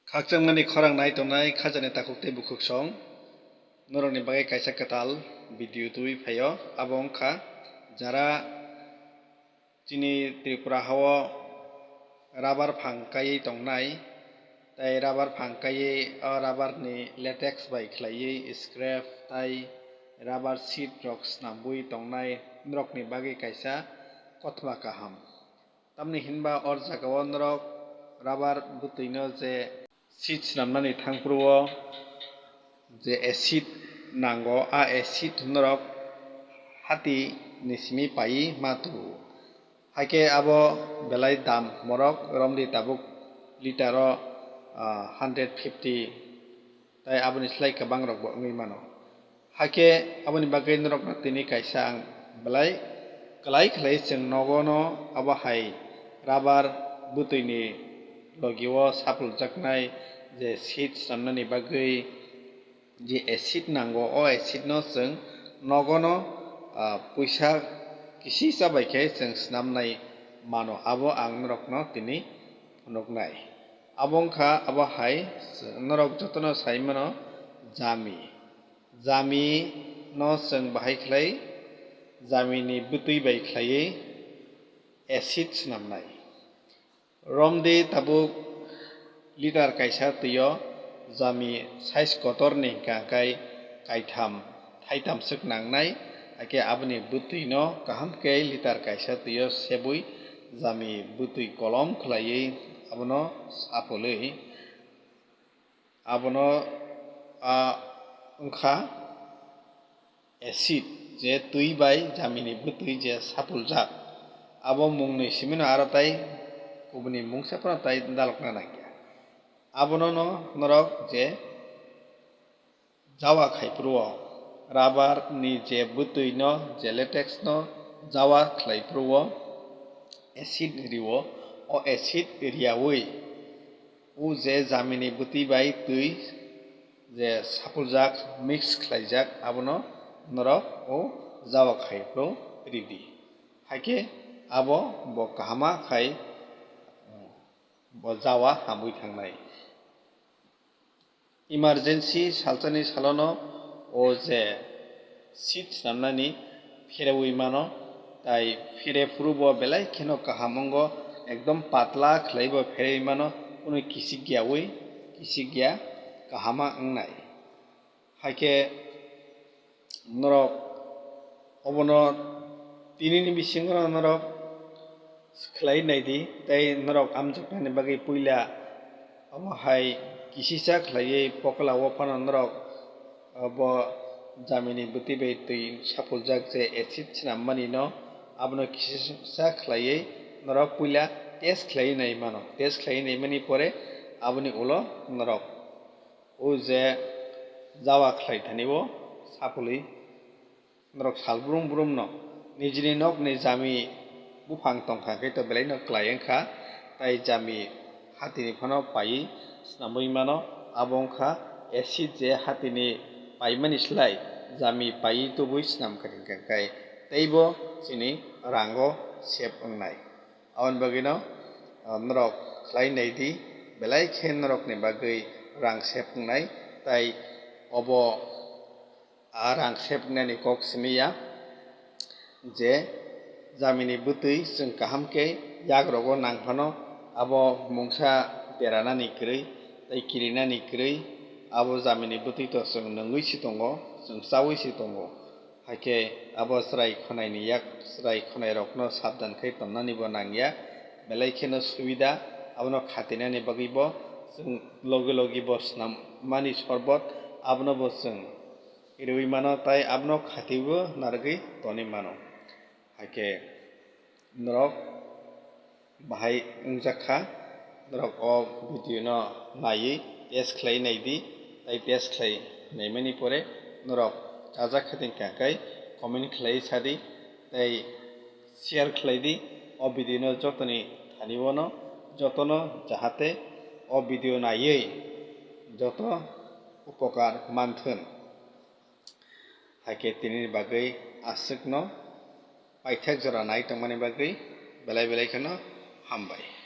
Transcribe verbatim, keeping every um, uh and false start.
Khakchangmani khorang nai tongnai khajani takhuk tei bukhuk song, norokni bagwi kaisa kwtal video twiwi phaio. Abo wngkha jara chini Tripura hao rubber phang kaiwi tongnai, tei rubber phang kaiwi o rubber ni latex bai khlaiwi scrap tei rubber sheet rok snamwi tongnai norokni bagwi kaisa kothoma kaham. Tamni hinba o jagao norok rubber bwtwino je sheet snamnani thangphuru o je acid nango, a acid norok hati ni simi paiwi ma tubu. Haikhe abo belai dam morok romdi tabuk liter o, ah, hundred fifty tei aboni slai kwbang rokbo wngwi mano. Haikhe aboni bagwi norokno tini kaisa ang belai kwlai khlai chwng nogo no abo hai rubber bwtwini logi o sapuljaknai je sheet snamnani bagwi je acid nango, o acid no chwng nogo no, ah, puisa kisisa bai khe chwng snamnai mano, abo ang norokno tini phunuknai. Abo wngkha abo hai norok jotono sai mano jami. Jami no chwng bahai khlai, jami ni bwtwi bai khlaiwi acid snamnai. Romdi tabuk liter kaisa twi o jami size kotor ni hwnkha khe kaitham, thaitham swk nangnai, hakhe aboni bwtwi no kaham khe liter kaisa twi o sebwi jami bwtwi kolom khlaiwi abono sapulwi. Abono, ah, wngkha acid, je twi bai jamini bwtwi je sapuljak. Abo mungni simino aro tai kubuni mungsa phano tai dalokna nangya. Abono no norok je jawa khai phuru o, rubber ni je bwtwi no, je latex no jawa khlai phuru o, acid rio, o acid riyawi o je jamini bwtwi bai twi je sapuljak, mix khlaijak, abono norok o jawa khai phuru ridi. Haikhe abo bo kahama khai bo jawa hamwi thangnai. Emergency salsani salono o je seat swnamnani pherewi mano, tai phere phuru bo belai kheno kaham wngo, ekdom patla khlaiwi bo pherewi mano, kunu kisik yawi, kisik ya, kahama wngnai. Haikhe norok obono tinini bisingo norok khlai naidi, tei norok amjoknani bagwi puila omo hai kisisa khlaiwi pokla o phano norok bo jamini bwtwi bai twi sapuljak je acid swnammani no, abono kisisa khlaiwi norok puila test khlaiwi nai mano. Test khlaiwi naimani pore aboni ulo norok o je jawa khlai thani o sapului norok sal brum brum no nijini nok ni jami buphang tongkha khe to belai no klai wngkha, tai jami hatini phano paiwi swnamwi mano, abo wngkha acid je hatini paimani slai jami paiwi tubui swnam kha khe teibo chini rango save wngnai. Aboni bagwino, ah, norok khlai naidi, belai khe norokni bagwi rang save wngnai, tai obo a rang save wngnani kok simi ya je jamini bwtwi chwng kaham khe yagrogo nang phano abo mungsa deranani kwrwi tei kirinani kwrwi abo jamini bwtwi to chwng nungwi si tongo, chwng chaui si tongo. Haikhe abo chwrai khwnaini yak chwrai khwnairokno sabdan khe tonnani bo nangya, belai kheno subida, abono khatinani bagwi bo chwng logi logi bo swnam mani sorbot, abono bo chwng riwi mano tei abono khatiwi bo narwgwi tonwi mano. Haikhe norok bahai wngjak kha, norok o video no naiwi test khlai naidi, tei test khlai naimani pore norok chajak khe tongkha khe comment khlai sadi, tei share khlai di o video no jotoni thani o no, jotono jahate o video naiwi joto upokar manthun. Haikhe tinini bagwi aswkno paithak jora nai tongmani bagwi belai belai kheno hambai.